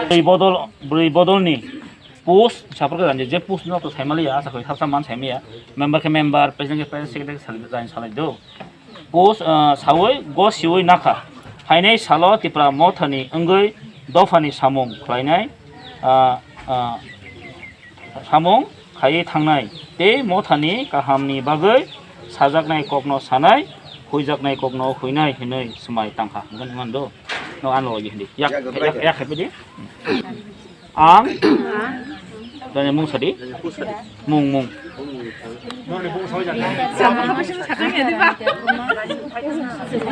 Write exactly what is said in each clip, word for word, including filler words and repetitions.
Bwrwi bodol, bwrwi bodolni post, saporke rani je post no to saimaliya, asa koi sabsa man saimaya. Member khe member, president khe president, secretary khe secretary salai do. Post, ah, sawi gosiwi nakha. Phainai salo Tipra Mothani wngwi dophani samung khlainai, ah, ah, samung khaiwi thangnai tei Mothani kahamni bagwi sajaknai kokno sanai, huijaknai kokno huinai hinwi swmai tangkha. Hwnkhe nukmano do? No, ano lagi hindi. Yak, yak, yak, yak, yak. Ang. Tanya mung sadi. Mung, mung.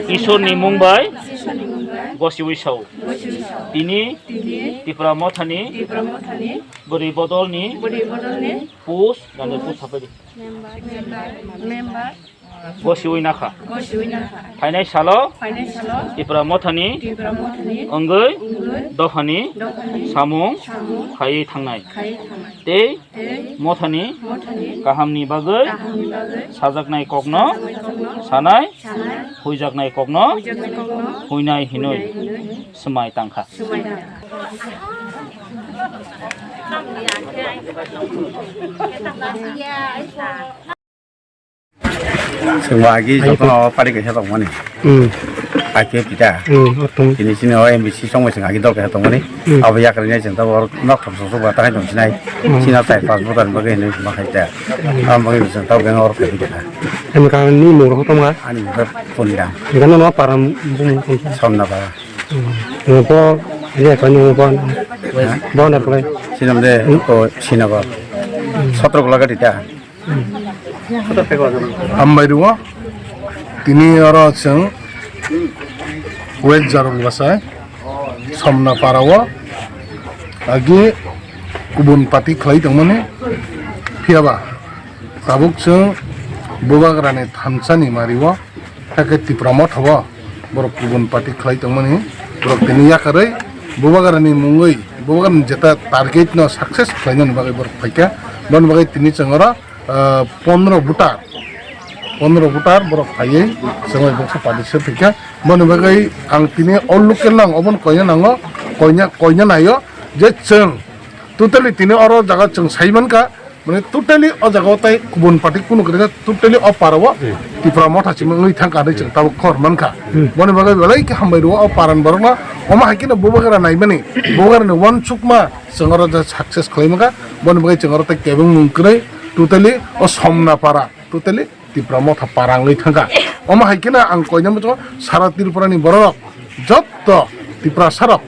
Isorni mung bai. Gosiwi sao. Tini. Tipra Mothani. Bwrwi bodolni. Post. Gande post sapai di. Member. Gosiwi nakha. Gosiwi nakha. Phainai salo. Phainai salo. Tipra Mothani. Tipra Mothani. Wngwi. Wngwi. Dophani. Dophani. Samung. Samung. Khaiwi thangnai. Khaiwi thangnai. Tei. Tei. Mothani. Mothani. Kahamni bagwi. Kahamni bagwi. Sajaknai kokno. Sajaknai kokno. Sanai. Sanai. Huijaknai kokno. Huijaknai kokno. Huinai hinwi. Huinai hinwi. Swmai tangkha. Swmai tangkha. Chwng bo agi jotono pari kaisa tongmani. Hmm. Pai khe pita. Hmm, o tong. Tini chini o M B C songbai chwng agi dol kaisa tongmani. Hmm. Abo yakarwi nai chwng tabuk nok thok sok sok ba tahai tong sinai. Hmm. Chini o chai pas voter ni bagwi hinwi ma khai ta. Hmm. Abo bagwi chwng tabuk beng oro khai pita. Em ka ni mung rok tong ba? Ani mung khe Poniram. Gana no param bung tong. Somna para. Hmm. Bo ye ka ni bo. Ha? Bo na khlai. Sinam de ko Sinabar. Hmm. Sotro gola gati ta. Hambai rwo, tini oro chwng West Jarong bwsai Somna para o agi kubun party khlai tongmani, phiyaba tabuk chwng Bubagrani thansani mari o, hakhe Tipra Motha o borok kubun party khlai tongmani, borok tini yakarwi Bubagrani mungwi, Bubagrani jeta target no success khlainani bagwi borok phaikha, boni bagwi tini chwng oro ah, pondro voter, pondro voter borok phaiwi chwngwi boksa party se phaikha. Boni bagwi ang tini o local nang obono koina nango, koina, koina naio je chwng totally tini oro jaga chwng sai mankha, mane totally o jaga o tai kubun party kunu kwrwikha, totally o para o Tipra Motha simi wngwi thangkha hinwi chwng tabuk khobor mankha. Hmm. Boni bagwi belai khe hambai rwo o para ni borokno, omo hai kheno Bubagra naimani, Bubagra ni uansukma chwng oro je success khlai mankha, boni bagwi chwng oro tai kebengmung kwrwi totally o Somna para. Totally Tipra Motha para wngwi thangkha. Omo hai kheno ang koina muchungo sara Tripura ni borok jotto Tiprasa rok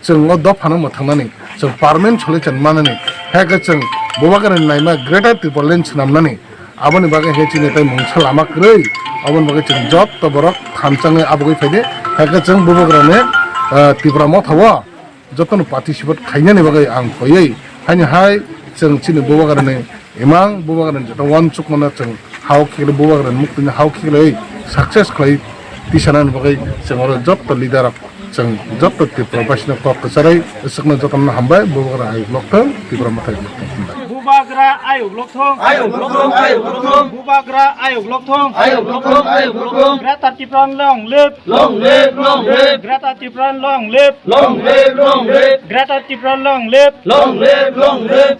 chwng o dophano mwthangnani, chwng permanent solution manani, hai khe chwng Bubagrani naima Greater Tipraland swnamnani. Aboni bagwi hai chini tai mungsa lama kwrwi, aboni bagwi chwng jotto borok thansa wngwi abugwi phaidi, hai khe chwng Bubagrani, ah, Tipra Motha o jotono participate khainani bagwi ang koiwi, haini hai chwng chini Bubagrani imang, Bubagrani joto uansukmano chwng hao khiklwi, Bubagrani muktwini hao khiklwi success khlai tisanani bagwi chwng oro jotto leader rok, chwng jotto Tripura basino kok kwcharwi swkno jotono hambai, Bubagra ayuk lokthong, Tripura mwthai lokthong, hambai. Bubagra ayuk lokthong. Ayuk lokthong, ayuk lokthong. Bubagra ayuk lokthong. Ayuk lokthong, ayuk lokthong. Greater Tipraland long live. Long live, long live. Greater Tipraland long live. Long live, long live. Greater Tipraland long live. Long live, long live.